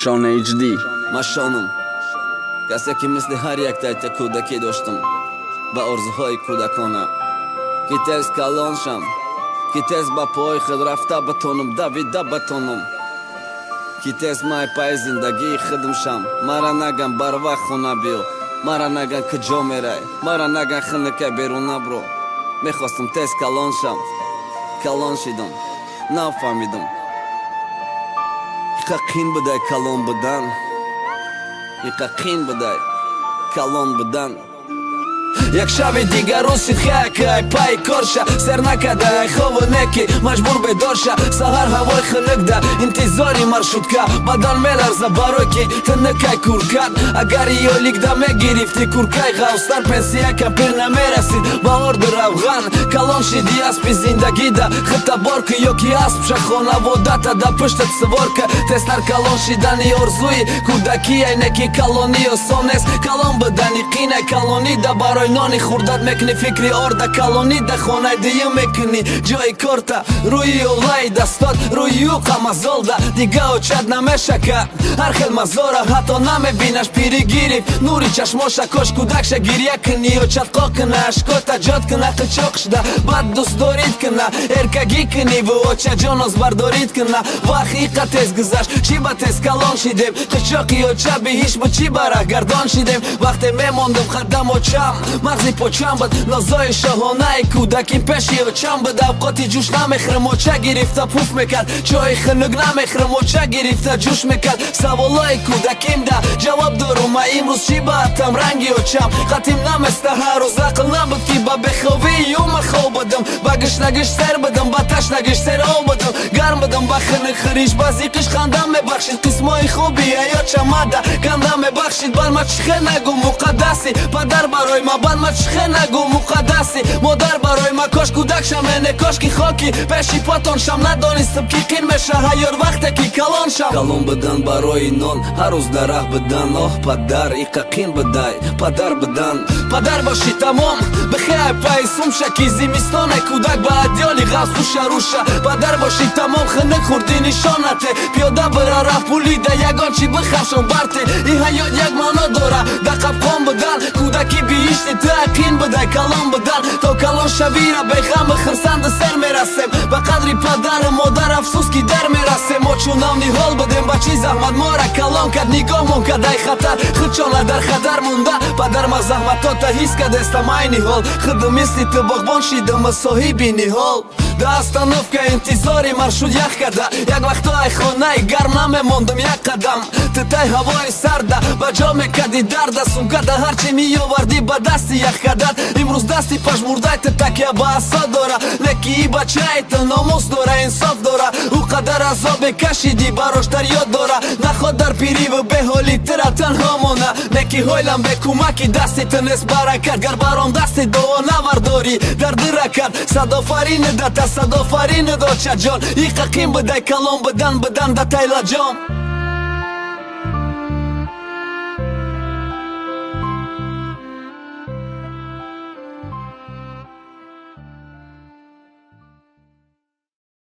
Шон HD. Ман Шонам, касе ки мисли ҳар як тайта кӯдакӣ доштам ва орзуҳои кӯдакона, ки тез калон шам, ки тез ба пои худ рафта битонам, давида битонам, ки тез май пайи зиндагии худам шам. Мара наган барвақт хона биё, мара наган куҷо мерай, мара наган хунукай берун набро. Мехостам тез калон шам, калон шидам, нафаҳмидам, иқа қин будай калон будан, иқа қин будай калон будан. Як шаби дигар рӯз шид, хякай пай корша сер накарда, хову неки маҷбур бедорша. Саҳар ҳавои хунукда интизори маршрутка, бадан меларза, барой ки тунукай куркат. Агар ёликда мегирифтӣ куркаи ғавстар, пенсия кампир намерасид ба орду равған. Калон шиди, аспи зиндагида хита борка ё ки аспша хонаводата да пуштат сворка. Тезтар калон шидани орзуи кӯдакияй, неки калонӣ осон нест, калон будани қинай. Калонида барои нони хурдат мекунӣ фикри орда, калонида хонаи дуюм мекунӣ ҷои корта. Рӯи олаи дастот, рӯи уқа мазолда дига очад намешака, ҳар хел мазора ҳатто намебинаш. Пирӣ гирифт нури чашмоша, кош кӯдакша гирья кунӣ, очад қоқ куна, ашкота ҷод куна, қичоқ шуда баъд дӯстдорид куна, эркагӣ куниву очаҷон озбардорид куна. Вақт иқа тез гузашт, чӣ ба тез калон шидем? Қичоқи оча биҳишт буд, чӣ ба раҳ гардон шидем? Вақте мемондум қадам, очам мағзи почам буд, нозои шоҳонаи кӯдаким пеши очам буд. Авқоти ҷӯш намехӯрам, оча гирифта пуф мекард, чои хунук намехӯрам, оча гирифта ҷӯш мекард. Саволҳои кӯдакимда ҷавоб дорум ма имрӯз, чӣ баатам ранги очам қатим наместа. Ҳар рӯз ақл набуд, ки ба бехобии ӯ хоб будам, ба гушнагиш сер будам, ба ташнагиш сер об будам, гарм будам ба хунук хӯриш, ба зиқиш хандам мебахшид. Қисмҳои хуби ҳаёт чамада ганда мебахшид. Бар ма чихе нагу муқаддаси падар барои ма, бад ма чихе нагу муқаддаси модар барои ма. Кош кӯдак шамене, кош ки хоки пеши потон шам. Надонистам, ки қин меша ҳаёт, вақте ки калон шам. Калон будан барои нон ҳар рӯз дар раҳ будан, оҳ, падар, иқа қин будай падар будан. Падар бошӣ, тамом бихеай пай сумша, ки зимистоне кӯдак ба адёли ғафз хуша руша. Падар бошӣ, тамом хунук хурдӣ нишонате, пиёда бира рафт пулида ягон чӣ бихаршон барте. И ҳаёт як маъно дора да қапқон будан, кӯдаки биҳишти ту, қин будай калон будан. То калон шавира беғаму хирсанду сер мерасем, ба қадри падару модар, афсӯс, ки дер мерасем. Мо чун нав ниҳол будем, ба чӣ заҳмат мора калон кард, нигоҳмон кард ай хатар, худчона дар хатар монда. Падар, ма заҳматота ҳис кардестам, айни ҳол худу мисли ту боғбон шидам, соҳиби ниҳол. Да остановка интизори маршрут ях карда, як вақто ай хонаи гарм намемондам як қадам. Ту тай ҳавои сарда ба ҷо мекарди дарда, сумкада ҳарчи меовардӣ ба дасти ях кардат. Имрӯз дасти пажмурдай ту такя ба асо дора, леки и бачаи ту номус дора, инсоф дора. Ӯ қадар азобе кашидӣ барош дар ёд дора, наход дар пириву беҳолӣ тира танҳо мона. Неки ҳойлам бе кӯмаки дасти ту нест баракат, гар баром дасти дуо навардорӣ дар диракат. Садофарин дата, садофарин, дочаҷон, иқа қин будай калон будан, будан да тайлаҷон.